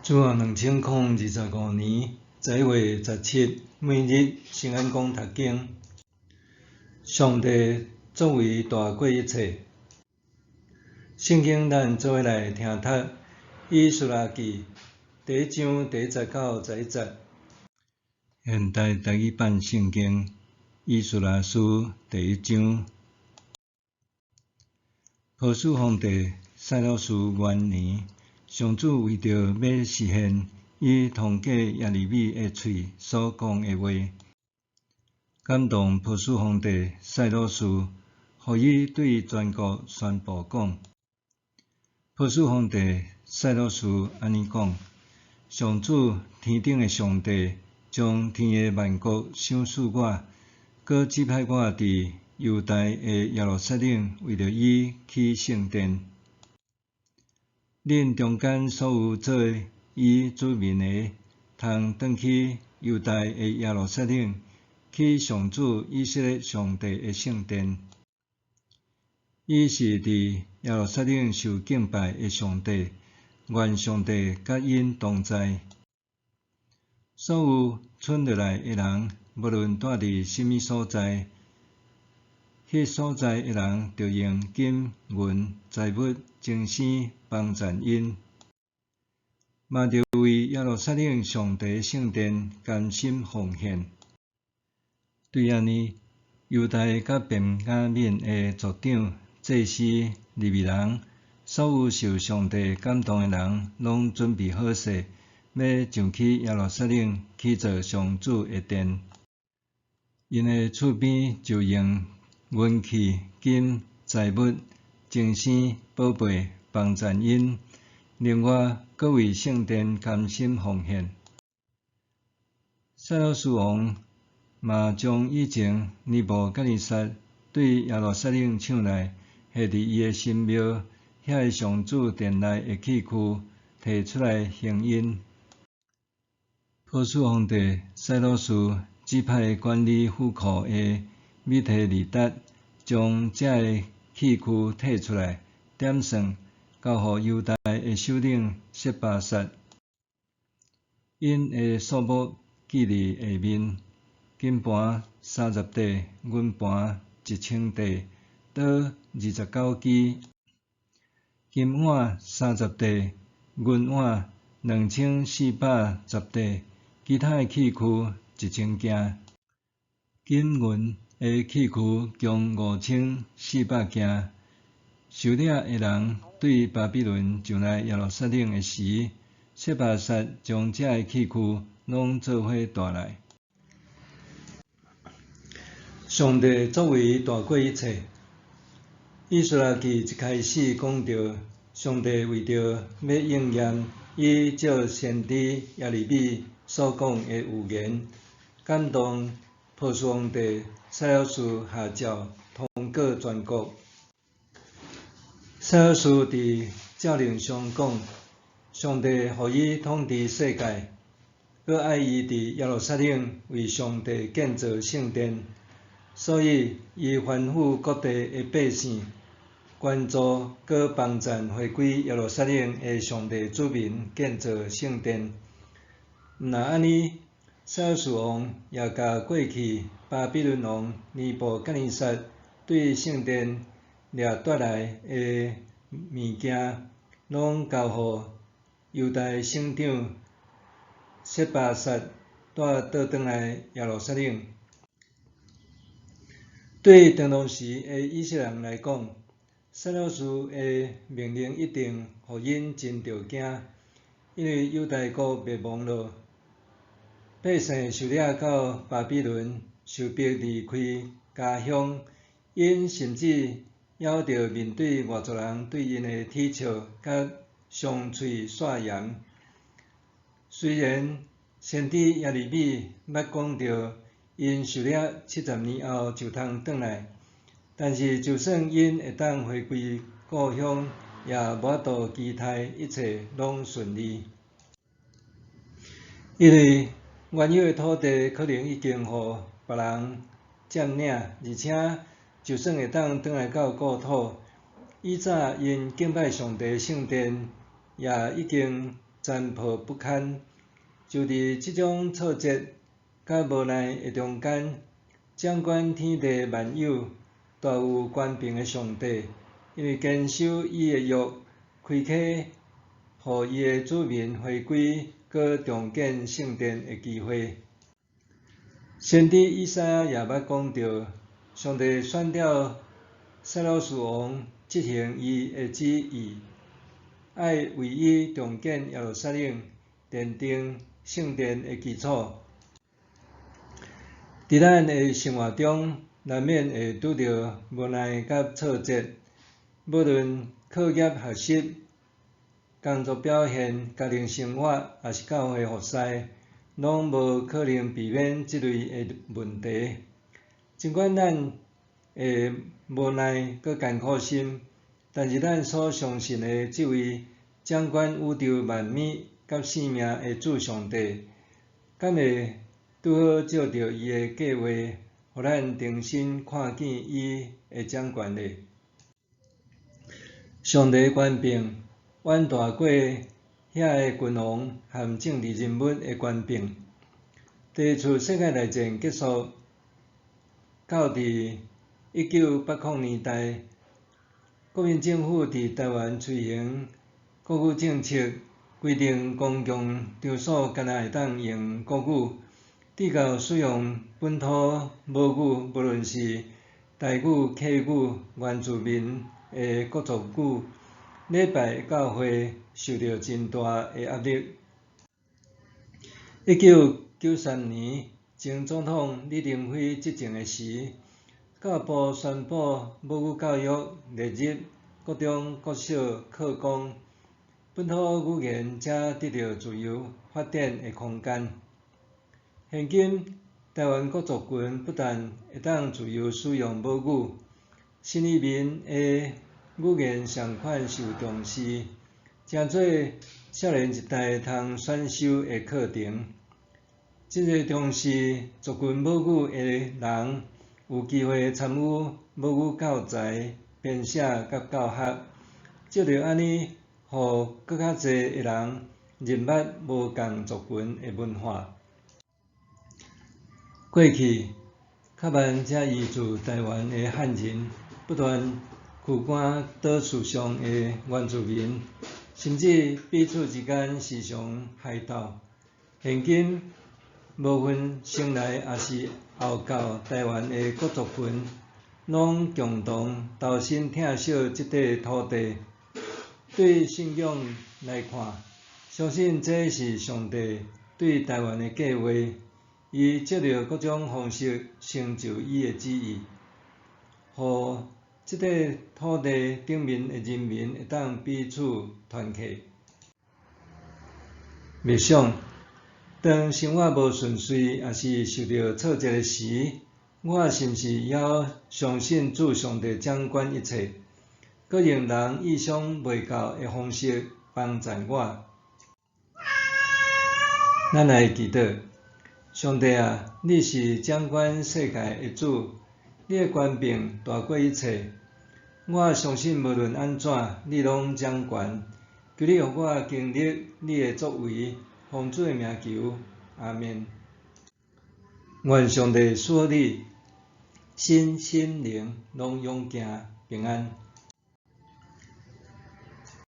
主後2025年11月17，每日聖安講讀經。上帝作為大過一切。聖經咱做伙來聽讀《以斯拉記》第一章第一節到11節。現代台語版聖經《以斯拉書》第一章。波斯皇帝賽魯斯元年，上主為著欲實現伊通過耶利米的喙所講的話，感動波斯皇帝賽魯斯，予伊對全國宣布講：波斯皇帝賽魯斯按呢講：上主天頂的上帝將天下萬國賞賜我，閣指派我佇猶大的耶路撒冷為著伊起聖殿。恁中間所有做伊子民的，通轉去猶大的耶路撒冷，起上主以色列上帝的聖殿。伊是佇耶路撒冷受敬拜的上帝，願上帝佮𪜶同在。所有賰落來的人，無論蹛佇啥物所在，彼所在的人著用金銀財物精心幫贊𪜶，嘛著為耶路撒冷上帝聖殿甘心奉獻。對按呢，猶大佮便雅憫的族長、祭司、利未人，所有受上帝感動的人，攏準備好勢，欲上去耶路撒冷起造上主的殿。𪜶的厝邊就用銀器、金、財物、精牲、寶貝幫贊𪜶，另外閣為聖殿甘心奉獻。賽魯斯王嘛將以前尼布甲尼撒對耶路撒冷搶來，下佇伊的神廟遐个上主殿內的器具提出來還𪜶。波斯皇帝賽魯斯指派管理府庫的米提利達將這个器具提出來，點算，交予猶大的首領設巴薩。𪜶的數目記佇下面：金盤30塊，銀盤1000塊，刀29支，金碗30塊，銀碗2410塊，其他的器具1000件，金銀的器具共5400件。受掠的人對巴比倫上來耶路撒冷的時，設巴薩將這个器具攏做伙帶來。上帝作為大過一切。以斯拉記一開始講著，上帝為著欲應驗伊藉先知耶利米所講的預言，感動波斯皇帝賽魯斯下詔通告全國。賽魯斯佇詔令上講，上帝予伊統治世界，閣愛伊佇耶路撒冷為上帝建造聖殿，所以伊吩咐各地的百姓捐助閣幫贊回歸耶路撒冷的上帝子民建造聖殿。毋但按呢，賽魯斯王也共過去巴比倫王尼布甲尼撒對聖殿掠奪來的物件，攏交予猶大省長設巴薩帶倒轉來耶路撒冷。對當時的以色列人來講，賽魯斯的命令一定予𪜶真著驚，因為猶大國滅亡了，百姓受掠到巴比倫，受逼離開家鄉，𪜶甚至猶著面對外族人對𪜶的恥笑佮傷喙紲言。雖然先知耶利米捌講著，𪜶受掠70年後就通轉來，但是就算𪜶會當回歸故鄉，也無法度期待一切攏順利，因為原有的土地可能已經予別人佔領，而且就算會當轉來到故土，以早𪜶敬拜上帝的聖殿也已經殘破不堪。就佇這種挫折佮無奈的中間，掌管天地萬有、大有權柄的上帝，因為堅守伊的約，開啟予伊的子民回歸閣重建聖殿的機會。先知以賽亞也捌講著，上帝選召西魯斯王執行伊的旨意，愛為伊重建耶路撒冷，奠定聖殿的基礎。佇咱的生活中，難免會拄著無奈佮挫折，無論課業學習、工作表現、家庭生活，抑是教會服侍，攏無可能避免這類的問題。儘管咱會無奈閣艱苦心，但是咱所相信的這位掌管宇宙萬物佮生命的主上帝，敢會拄好照著伊的計畫，予咱重新看見伊的掌權咧。上帝權柄遠大過遐个君王和政治人物的權柄。第一次世界大戰結束到佇1980年代，國民政府佇臺灣推行國語政策，規定公共場所干焦會當用國語，直到使用本土母語，無論是台語、客語、原住民的各族語，禮拜教會受著真大的壓力。1993年，前總統李登輝執政的時，教育部宣布母語教育列入國中、國小課綱，本土語言才得著自由發展的空間。現今，臺灣各族群不但會當自由使用母語，新移民的語言仝款受重視，成做少年一代通選修的課程。真濟重視族群母語的人，有機會參與母語教材編寫佮教學，藉著按呢，予閣較濟的人認捌無仝族群的文化。過去，較慢才移住臺灣的漢人，不斷驅趕島嶼上的原住民，甚至彼此之間時常械鬥。現今，無分生來抑是後到臺灣的各族群，攏共同投身疼惜這塊土地。對信仰來看，相信這是上帝對臺灣的計畫，伊藉著各種方式成就伊的旨意，予這塊土地頂面的人民會當彼此團結。默想，當生活無順遂，抑是受著挫折的時，我是毋是猶相信主上帝掌管一切，閣用人意想袂到的方式幫贊我？咱來祈禱，上帝啊，你是掌管世界的主，你的權柄大過一切。我相信無論按怎，你攏掌權。求你予我經歷你的作為，奉主的名求，阿們。願上帝賜福你，身心靈攏勇健平安。